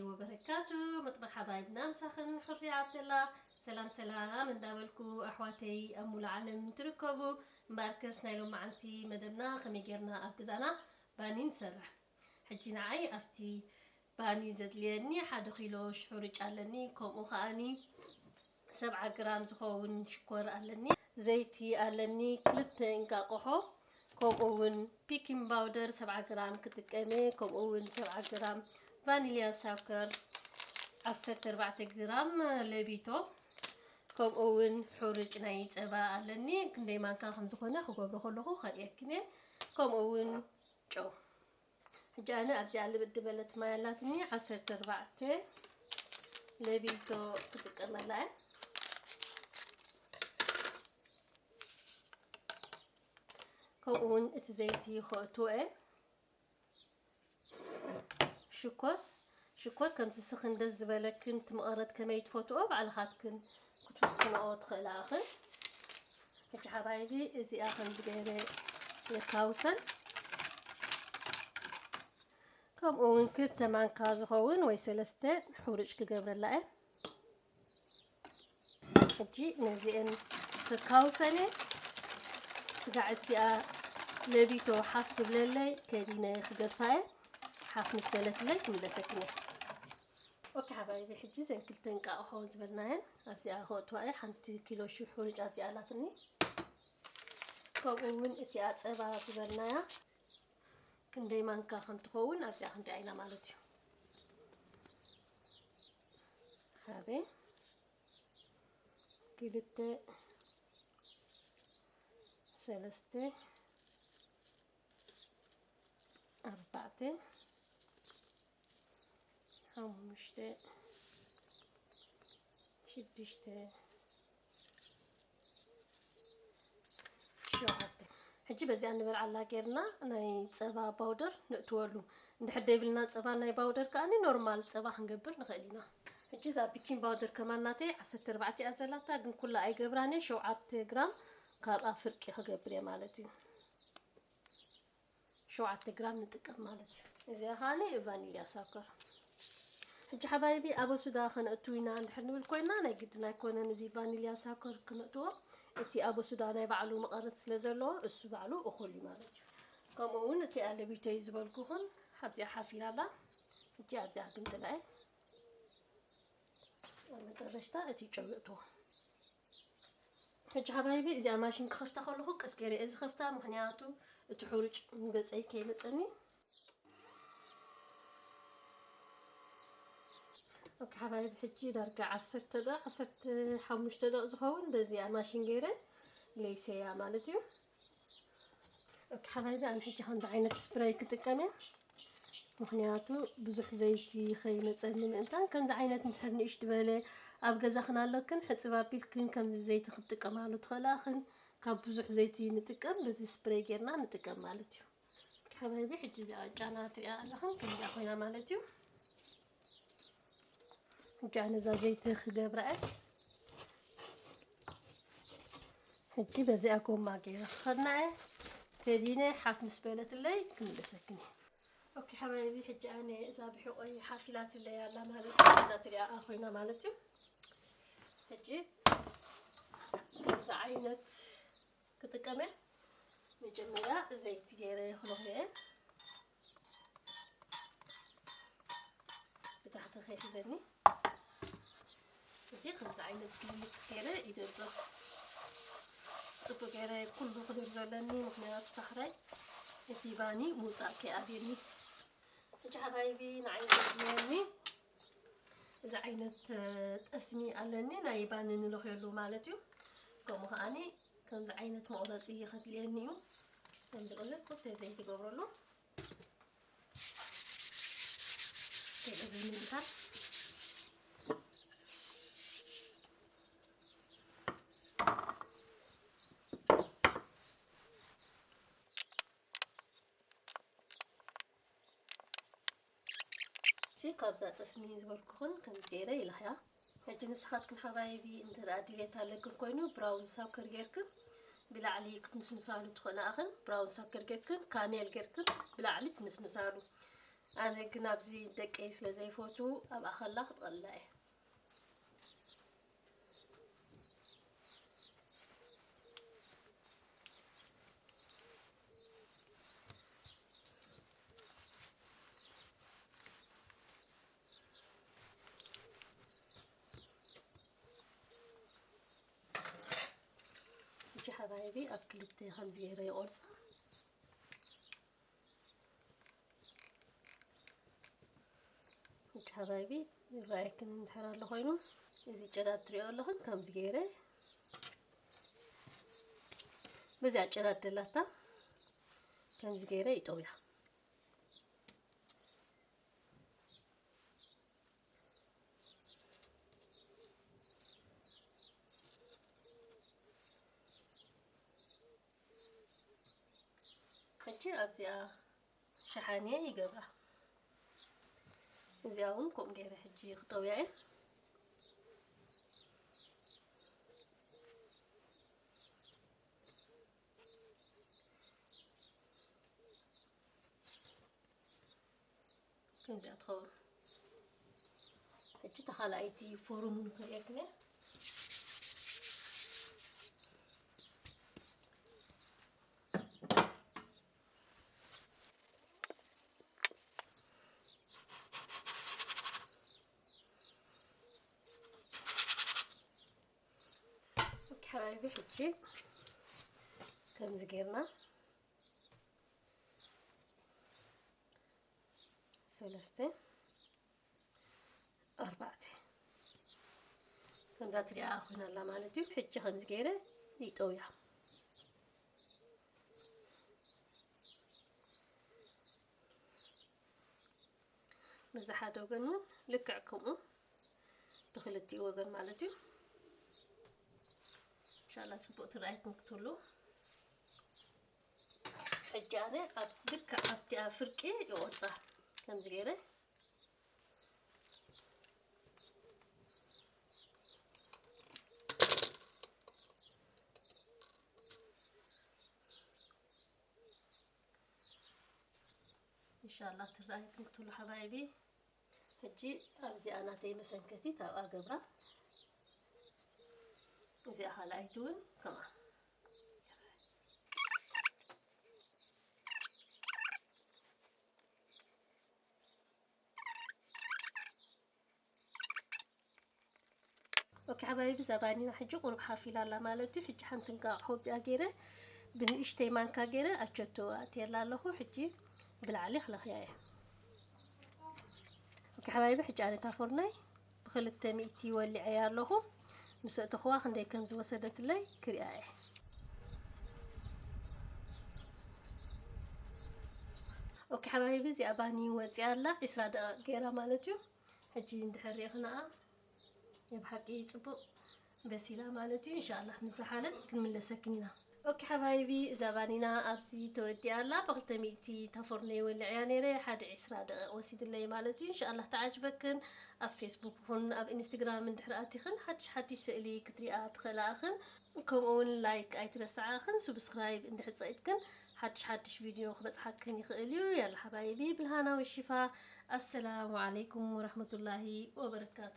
ወበረካቱ። መጥበኽ ሓባይብና ምሳኽን ሕሩይ ዓብደላ። ሰላም ሰላም እንዳበልኩ ኣሕዋተይ ኣብ ሙሉ ዓለም ትርከቡ፣ እምበኣርከስ ናይ ሎማዓንቲ መደብና ከመይ ጌርና ኣብ ገዛና ባኒ ንሰርሕ። ሕጂ ንዓይ ኣብቲ ባኒ ዘድልየኒ ሓደ ኪሎ ሽሑርጭ ኣለኒ፣ ከምኡ ከኣኒ ሰብዓ ግራም ዝኸውን ሽኮር ኣለኒ፣ ዘይቲ ኣለኒ፣ ክልተ እንቃቆሖ፣ ከምኡ እውን ፒኪንግ ባውደር ሰብዓ ግራም ክጥቀም እየ፣ ከምኡ እውን ሰብዓ ግራም ቫኒልያ ሳከር፣ ዓሰርተ ኣርባዕተ ግራም ለቢቶ፣ ከምኡ እውን ሕሩጭ ናይ ጸባ ኣለኒ። ክንደይ ማንካ ከም ዝኾነ ክገብሮ ከለኹ ከርእየክን እየ። ከምኡ እውን ጨው። ሕጂ ኣነ ኣብዚኣ ልብድ ዝበለት ማይ ኣላትኒ፣ ዓሰርተ ኣርባዕተ ለቢቶ ክጥቀመላ እየ። ከምኡ እውን እቲ ዘይቲ ከእትዎ እየ። ሽኮር፣ ሽኮር ከምዚ ስኽን ደስ ዝበለክን እቲ መቐረት ከመይ ትፈትኦ ባዕልኻትክን ክትውስንኦ ትኽእላ ኢኽን። ሕጂ ሓባይቢ እዚኣ ከምዚ ገይረ የካውሰን። ከምኡ እውን ክልተ ማንካ ዝኸውን ወይ ሰለስተ ሕሩጭ ክገብረላ እየ። ሕጂ ነዚአን ክካውሰን እየ። ስጋዕ እቲኣ ለቢቶ ሓፍ ትብለለይ ከዲነ ክገድፋ እየ። ሓፍ ምስ በለትለይ ክምለሰክን እየ። ኦኬ ሓባይቢ፣ ሕጂ ዘን ክልተ እንቃቕሖ ዝበልናየን ኣብዚኣ ከእትዋ እየ። ሓንቲ ኪሎ ሽሕ ሕሩጭ ኣብዚኣ ኣላትኒ። ከምኡ እውን እቲኣ ጸባ ዝበልናያ ክንደይ ማንካ ከም ትኸውን ኣብዚኣ ክንሪኣ ኢና ማለት እዩ። ሓደ፣ ክልተ፣ ሰለስተ፣ ኣርባዕተ፣ ሓሙሽተ፣ ሽዱሽተ፣ ሸውዓተ። ሕጂ በዚኣ ንበልዓላ ጌርና ናይ ጸባ ባውደር ነእትወሉ። እንድሕር ደይብልና ጸባ ናይ ባውደር ከኣኒ ኖርማል ጸባ ክንገብር ንኽእል ኢና። ሕጂ እዛ ቢኪንግ ባውደር ከማን ናተይ ዓሰርተ ኣርባዕተ እያ ዘላታ፣ ግን ኩላ ኣይገብራን እየ። ሸውዓተ ግራም ካብኣ ፍርቂ ክገብር እየ ማለት እዩ። ሸውዓተ ግራም ንጥቀም ማለት እዩ። እዚኣ ከኣኒ ቫኒልያ ሳከር። ሕጂ ሓባይቢ ኣበሱዳ ከነእቱ ኢና እንድሕር ንብል ኮይና ናይ ግድን ኣይኮነን እዚ ቫኒልያ ሳከር ክነእትዎ። እቲ ኣበሱዳ ናይ ባዕሉ መቐረት ስለ ዘለዎ እሱ ባዕሉ እኹል እዩ ማለት እዩ። ከምኡ እውን እቲ ኣለቢተይ ዝበልኩኹን ሓብዚኣ ሓፍ ኢላ ኣላ። ሕጂ ኣብዚኣ ግምጥላ እየ። ኣብ መጨረሽታ እቲ ጨው የእትዎ። ሕጂ ሓባይቢ እዚኣ ማሽን ክኸፍታ ከለኹ ቀስ ገይረ እየ ዝኸፍታ፣ ምኽንያቱ እቲ ሕሩጭ ንገጸይ ከይመጸኒ። ኦኬ ሓባይቢ፣ ሕጂ ዳርጋ ዓሰርተ ደቂቕ፣ ዓሰርተ ሓሙሽተ ደቂቕ ዝኸውን በዚኣ ማሽን ገይረ ለይሰያ ማለት እዩ። ኦኬ ሓባይቢ፣ ኣነ ሕጂ ከምዚ ዓይነት ስፕራይ ክጥቀም እየ። ምኽንያቱ ብዙሕ ዘይቲ ከይመጸኒ ምእንታን፣ ከምዚ ዓይነት እንድሕር ንእሽት በለ ኣብ ገዛኽን ኣሎክን፣ ሕጽብ ኣቢልክን ከምዚ ዘይቲ ክትጥቀማሉ ትኽእላ ኢኽን። ካብ ብዙሕ ዘይቲ ንጥቀም፣ በዚ ስፕሬይ ጌርና ንጥቀም ማለት እዩ። ሓባይቢ፣ ሕጂ እዚኣ ጫና ትሪኣ ኣለኽን፣ ከምዚኣ ኮይና ማለት እዩ። ሕጂ ኣነ እዛ ዘይቲ ክገብራ እየ። ሕጂ በዚኣ ጎማ ገይረ ክኸድና እየ። ከዲነ ሓፍ ምስ በለትለይ ክምለሰክን እየ። ኦኬ ሓባይቢ፣ ሕጂ ኣነ እዛ ብሕቆይ ሓፍ ኢላትለይ ኣላ ማለት እዩ። እዛ ትሪኣ ኮይና ማለት እዩ። ሕጂ ከምዚ ዓይነት ክጥቀም እየ። መጀመርያ ዘይቲ ገይረ ክለኽዮ እየ። ብታሕቲ ከይሕዘኒ። ሕጂ ከምዚ ዓይነት ሚክስ ገይረ ይደርዞ። ጽቡቅ ገይረ ኩሉ ክደርዞ ኣለኒ፣ ምኽንያቱ ዳሕራይ እቲ ባኒ ምውጻእ ከይኣብየኒ። ሕጂ ሓባይቢ ንዓይ ዘድልየኒ እዚ ዓይነት፣ እ፣ ጠስሚ ኣለኒ፣ ናይ ባኒ ንለኽየሉ ማለት እዩ። ከምኡ ከኣኒ ከምዚ ዓይነት መቑረጺ ከድልየኒ እዩ። ከምዚ ቅልል ኩርተ ዘይቲ ይገብረሉ። ከይሕዘኒ ድኻን። እሺ፣ ካብዛ ጠስሚ ዝበልኩኽን ከምዚ ገይረ ይለኽያ። ሕጂ ንስኻትክን ሓባይቢ እንተ ደኣ ድሌት ኣለክን ኮይኑ ብራውን ሳከር ጌርክን ብላዕሊ ክትንስንሳሉ ትኽእላ ኢኽን። ብራውን ሳከር ጌርክን ካኔል ጌርክን ብላዕሊ ትንስንሳሉ። ኣነ ግን ኣብዚ ደቀይ ስለ ዘይፈቱ ኣብኣ ከላ ክጥቐልላ እየ። እቺ ሓባይቢ ኣብ ክልተ ከምዚ ገይረ ይቆርፃ። እቺ ሓባይቢ ይረኣየክን እንድሕር ኣሎ ኮይኑ፣ እዚ ጨዳድ ትሪኦ ኣለኽን ከምዚ ገይረ፣ በዚኣ ጨዳድ ደላታ ከምዚ ገይረ ይጠውያ። ሕጂ ኣብዚኣ ሸሓንየ ይገብራ። እዚኣ እውን ከምኡ ገይረ ሕጂ ክጠውያ እየ። ከምዚኣ ትኸውን። ሕጂ ተኻላኣይቲ ፎርሙ ንክርእየክን እየ። ኦኬ ሓባይቢ፣ ሕጂ ከምዚ ጌርና ሰለስተ፣ ኣርባዕተ፣ ከምዛ ትሪኣ ኮይና ኣላ ማለት እዩ። ሕጂ ከምዚ ገይረ ይጠውያ። በዚ ሓደ ወገን እውን ልክዕ ከምኡ ብክልቲኡ ወገን ማለት እዩ። ኢንሻላህ ጽቡቅ ትረኣየኩም ክትህሉ። ሕጂ ኣነ ኣብ ልክዕ ኣብቲ ኣብ ፍርቂ ይቆርጻ ከምዚ ገይረ። ኢንሻላህ ትረኣየኩም ክትህሉ ሓባይቢ። ሕጂ ኣብዚኣ ናተይ መሰንከቲት ኣብኣ ገብራ። እዚኣ ካልኣይቲ እውን ከምኣ። ኦኬ ሓባይቢ፣ እዛ ባኒና ሕጂ ቁሩብ ሓፍ ኢላ ኣላ ማለት እዩ። ሕጂ ሓንቲ እንቃቑሖ ኣብዚኣ ገይረ ብንእሽተይ ማንካ ገይረ ኣቸቶ ኣእትየላ ኣለኹ። ሕጂ ብላዕሊ ክለኽያ እየ። ኦኬ ሓባይቢ፣ ሕጂ ኣነ እታ ፎርናይ ብክልተ ሚእቲ ወሊዐያ ኣለኹ። ምስ ኣእተኽዋ ክንደይ ከም ዝወሰደትለይ ክሪኣ እየ። ኦኬ ሓባይቢ፣ እዚኣ ባኒ ወፂኣ ኣላ፣ ዒስራ ደቂቕ ገይራ ማለት እዩ። ሕጂ እንድሕር ሪእኽናኣ ናይ ብሓቂ ጽቡቕ በሲላ ማለት እዩ። ኢንሻኣላህ ምስ ዝሓለት ክንምለሰክን ኢና። ኦኬ ሓባይቢ፣ እዛ ባኒና ኣብዚ ተወዲኣ ኣላ። ብክልተ ሚእቲ እታ ፎርነይ ወልዐያ ነይረ፣ ሓደ ዒስራ ደቂቕ ወሲድለይ ማለት እዩ። ኢንሻኣላህ ተዓጅበክን ኣብ ፌስቡክ ይኹን ኣብ ኢንስትግራም እንድሕር ኣቲኽን ሓድሽ ሓድሽ ስእሊ ክትሪኣ ትኽእላ እኽን። ከምኡ እውን ላይክ ኣይትረስዓ እኽን፣ ሱብስክራይብ እንድሕር ጸቂጥክን ሓድሽ ሓድሽ ቪድዮ ክበጽሓክን ይኽእል እዩ። ያላ ሓባይቢ፣ ብልሃና ወሺፋ። ኣሰላሙ ዓለይኩም ወረሕመቱላሂ ወበረካቱ።